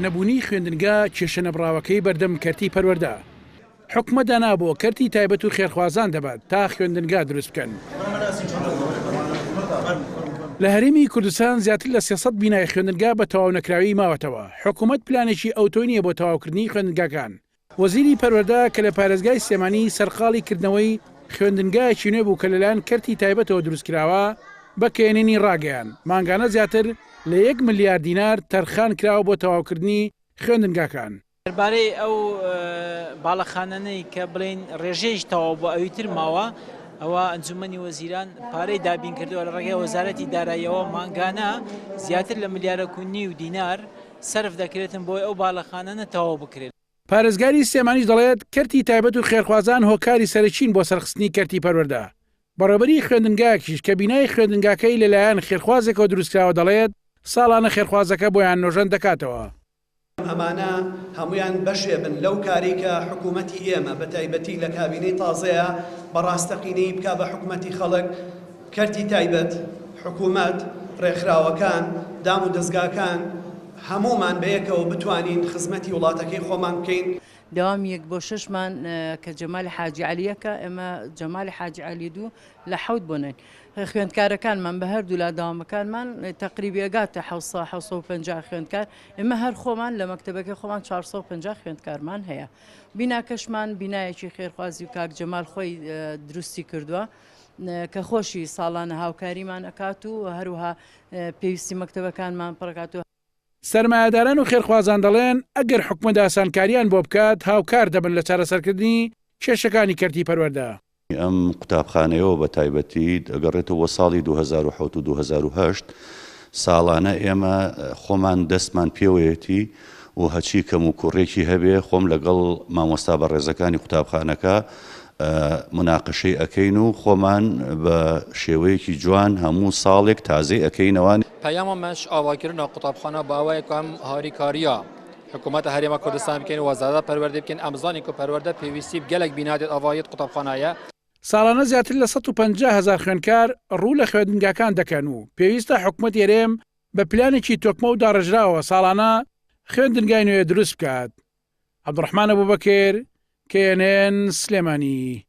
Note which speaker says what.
Speaker 1: نەبوونی خوێندنگا کێشە نەبڕاوەکەی بەردەم کەرتی پەروەردە. حکومەت دانا بۆ کەرتی تایبەت و خێرخوازان دەبات تا خوێندنگا دروست بکەن. لە هەرێمی کوردستان زیاتر لە 300 بینای خوێندنگا بە تەواونەکراوی ماوەتەوە، حکومەت پلانێکی ئەوتۆی نییە بۆ تەواوکردنی خوێندنگاکان. وەزیری پەروەردە کە لە پارێزگای سلێمانی سەرقاڵی کردنەوەی خوێندنگایەکی نوێ بوو کە لەلایەن کەرتی تایبەتەوە دروستکراوە، بە کەیەنینی ڕاگەیاند، مانگانە زیاتر لە یەک ملیار دینار تەرخان کراوە بۆ تەواوکردنی خوێندنگاکان.
Speaker 2: دەربارەی ئەو باڵەخانانەی کە بڵێین ڕێژەیەکی تەواو بۆ ئەوی تر ماوە، ئەوە ئەنجومەنی وەزیران پارەی دابین کردووە لە ڕێگەی وەزارەتی داراییەوە مانگانە زیاتر لە ملیارەک و نیو دینار سەرف دەکرێتن بۆی ئەو باڵەخانانە تەواو بکرێت.
Speaker 1: پارێزگاری سلێمانیش دەڵێت، کەرتی تایبەت و خێرخوازان هۆکاری سەرەکین بۆ سەرخستنی کەرتی پەروەردە. بەڕێوەبەری خوێندنگایەکیش کە بینای خوێندنگاکەی لەلایەن خێرخوازێکەوە دروستکراوە دەڵێت، ساڵانە خێرخوازەکە بۆیان نۆژەن دەکاتەوە.
Speaker 3: ئەمانە هەموویان بەشێ بن لەو کارەی کە حکوومەتی ئێمە بە تایبەتی لە کابینەی تازەیە بە ڕاستەقینەیی بکا بە حکومەتی خەڵک، کەرتی تایبەت، حکوومەت، ڕێکخراوەکان، دام و دەزگاکان، هەموومان بەیەکەوە بتوانین خزمەتی وڵاتەکەی خۆمان بکەین.
Speaker 4: دەوامی یەک بۆ شەشمان کە جەمالی حاجی عەلییەکە، ئێمە جەمالی حاجی عەلی دوو لە حەوت بۆ نەین. خوێندکارەکانمان بە هەردوولا دەوامەکانمان تەقریبی ئەگاتە 700 750 خوێندکار ئێمە هەر خۆمان لە مەکتەبەکەی خۆمان 450 خوێندکارمان هەیە بیناکەشمان بینایەکی خێرخوازی و کاک جەمال خۆی دروستی کردووە کە خۆشی ساڵانە هاوکاریمان ئەکات و هەروها پێویستی مەکتەبەکانمان پڕکات و
Speaker 1: سەرمایەداران و خێرخوازان دەڵێن، ئەگەر حکومەت ئاسانکارییان بۆ بکات، هاوکار دەبن لە چارەسەرکردنی کێشەکانی کەرتی پەروەردە.
Speaker 5: ئەم قوتابخانەیەوە بە تایبەتی دەگەڕێتەوە بۆ ساڵی 2007 و 2008 ساڵانە ئێمە خۆمان دەستمان پێوەیەتی و هەچی کەم و کوڕێکی هەبێ خۆم لەگەڵ مامۆستا بەڕێزەکانی قوتابخانەکە مناقەشەی ئەکەین و خۆمان بە شێوەیەکی جوان هەموو ساڵێک تازەی ئەکەینەوە.
Speaker 6: پەیاما مەش ئاواکردنا قوتابخانە بە ئەوەیە کە ئەم هاریکاریە حکوومەتە هەرێما کوردستان بکەین و وەزارەت پەروەردەی بکەین ئەم زانین کە پەروەردە پێویستی بە گەلەک بینادێت ئاڤایەت قوتابخانایە.
Speaker 1: ساڵانە زیاتر لە 150 هەزار خوێندکار ڕوو لە خوێندنگاکان دەکەن و پێویستە حکومەتی هەرێم بە پلانێکی تۆکمە و داڕێژراوەوە ساڵانە خوێندنگای نوێ دروست بکات. عەبدولڕەحمان ئەبوبەکر، KNN، سلێمانی.